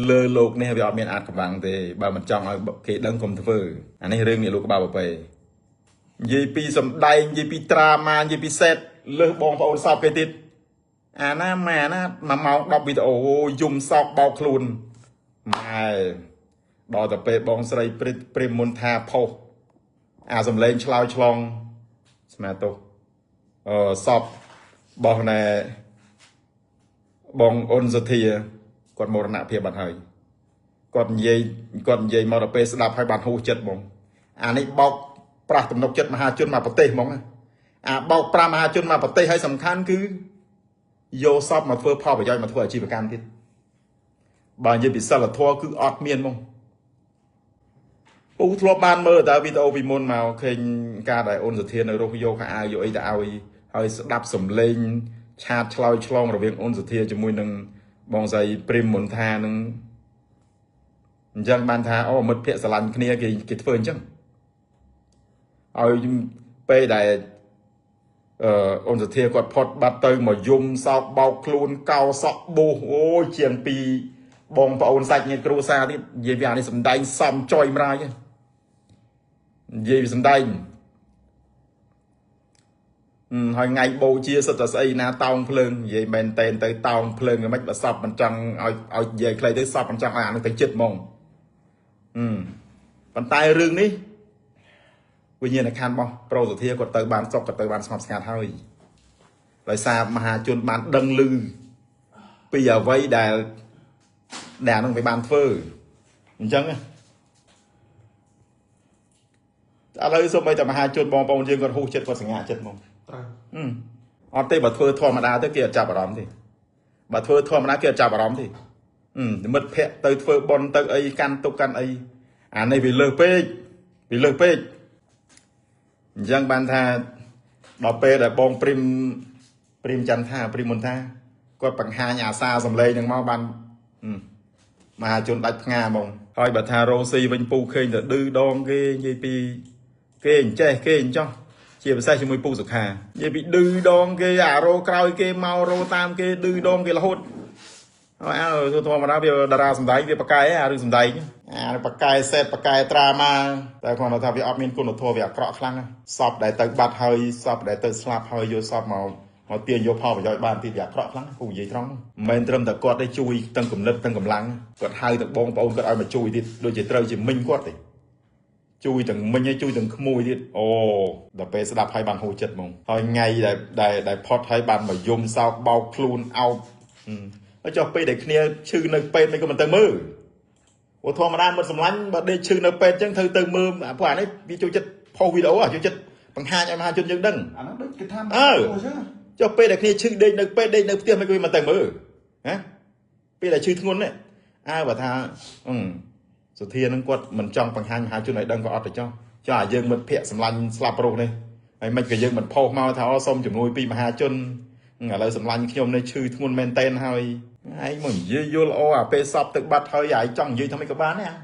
លើលោកនេះវាអត់មានអាចកំបាំងទេបើមិនចង់ឲ្យគេដឹងកុំធ្វើអានេះរឿងនេះលោកក្បាលប្រពៃនិយាយពីសំដែងនិយាយពីត្រាម៉ានិយាយពីសេតលើសបងប្អូនសពគេទៀតអាណាម៉ែណា1ម៉ោង10វីដេអូយំសោកបោកខ្លួនម៉ែដល់ទៅពេលបងស្រីព្រិមមុនថាផុសអាសំឡេងឆ្លើយឆ្លងស្មាទោសសពបោះណែបងអ៊ុនសុធាគាត់មរណភាពបាត់ហើយគាត់និយាយមកដល់ពេលស្ដាប់ហើយបានហួសចិត្តហ្មងអានេះបោកប្រាស់ទំនុកចិត្តមហាជនមកប្រទេសហ្មងអាបោកប្រាស់មហាជនមកប្រទេសហើយសំខាន់គឺយកសពមកធ្វើផលប្រយោជន៍មកធ្វើអាជីវកម្មទៀតបើនិយាយពីសិលធម៌គឺអត់មានហ្មងពូធ្លាប់បានមើលតើវីដេអូពីមុនមកឃើញការដែលអូនសុធានៅរស់យកខោអាវយកអីទៅឲ្យហើយស្ដាប់សំឡេងឆាតឆ្លើយឆ្លងរវាងអូនសុធាជាមួយនឹងបងស្រីព្រិមមុនថានឹងអញ្ចឹងបានថាអូមិត្តភក្តិស្រឡាញ់គ្នាគេធ្វើអញ្ចឹងឲ្យពេលដែលអូនសុធាគាត់ផុតបាត់ទៅមកយំសោកបោកខ្លួនកោសក់បួសអូយជាងពីបងប្អូនសាច់ញាតិគ្រួសារទៀតនិយាយវាអានេះសំដែងសំចុយម្រាយនិយាយវាសំដែងហើយថ្ងៃបូជាសិតតែស្អីណាតោងភ្លើងនិយាយមែនតែនទៅតោងភ្លើងមិនបើសពមិនចង់ឲ្យនិយាយខ្លីទៅសពមិនចង់ឲ្យអានោះទៅចិត្តហ្មងប៉ុន្តែរឿងនេះវិញ្ញាណក្ខន្ធរបស់ប្រូសុធាគាត់ទៅបានសុខគាត់ទៅបានស្ងប់ស្ងាត់ហើយដោយសារមហាជនបានដឹងឮពីអ្វីដែលអានោះវាបានធ្វើអញ្ចឹងឥឡូវសូម្បីតែមហាជនបងប្អូនយើងគាត់ហួសចិត្តគាត់សង្ហាចិត្តហ្មងត្រូវអត់ទេបើធ្វើធម្មតាទៅគេអត់ចាប់អារម្មណ៍ទេបើធ្វើធម្មតាគេអត់ចាប់អារម្មណ៍ទេមិត្តភក្តិទៅធ្វើបុណ្យទៅអីកាន់ទុកកាន់អីអានេះវាលើសពេកវាលើសពេកអញ្ចឹងបានថាដល់ពេលដែលបងព្រិមចន្ទថាព្រិមមុនថាគាត់បង្ហាញអាសាសំឡេងនឹងមកបានមហាជនដាច់ផ្ងាហ្មងហើយបើថារ៉ូស៊ីវិញពូឃើញទៅឌឺដងគេនិយាយពីគេអញ្ចេះគេអញ្ចោះជាពិសេសជាមួយពូសុខានិយាយពីឌឺដងគេអារោក្រោយគេមករោតាមគេឌឺដងគេរហូតហើយអើធម្មតាវាតារាសំដែងវាបកែអារឿងសំដែងអាបកែសេតបកែត្រាម៉ាតែគាត់ថាវាអត់មានគុណធម៌វាអាក្រក់ខ្លាំងសពដែលទៅបាត់ហើយសពដែលទៅស្លាប់ហើយយកសពមកទាញយកផលប្រយោជន៍បានទៀតវាអាក្រក់ខ្លាំងពូនិយាយត្រង់មិនមែនត្រឹមតែគាត់ទេជួយទាំងគំនិតទាំងកម្លាំងគាត់ហៅទាំងបងប្អូនគាត់ឲ្យមកជួយទៀតដូចជាត្រូវជាមិញគាត់ទេជួយទាំងមិញហើយជួយទាំងក្មួយទៀតអូដល់ពេលស្ដាប់ហើយបានហូរចិត្តហ្មងហើយថ្ងៃដែលផុតហើយបានមកយំសោកបោកខ្លួនអោបហើយចុះពេលដែលគ្នាឈឺនៅពេទ្យមិនក៏មិនទៅមើលអូធម្មតាមិនសម្លាញ់បើដេកឈឺនៅពេទ្យអញ្ចឹងត្រូវទៅមើលព្រោះអានេះវាចូលចិត្តផុសវីដេអូចូលចិត្តបង្ហាញឲ្យមហាជនយើងដឹងអានោះដូចគេថាចុះពេលដែលគ្នាឈឺដេកនៅពេទ្យដេកនៅផ្ទះមិនក៏មិនទៅមើលណាពេលដែលឈឺធ្ងន់នេះអើបើថាសុធានឹងគាត់មិនចង់បង្ហាញមហាជនឲ្យដឹងក៏អត់ទៅចោះចុះអាយើងមិត្តភក្តិសម្លាញ់ស្លាប់រស់នេះហើយមិនក៏យើងមិនផុសមកថាអូសុំជំនួយពីមហាជនឥឡូវសម្លាញ់ខ្ញុំនេះឈឺធ្ងន់មែនតែនហើយឯងមកនិយាយយល់អូអាពេលសពទៅបាត់ហើយឯងចង់និយាយថាម៉េចក៏បានដែរ។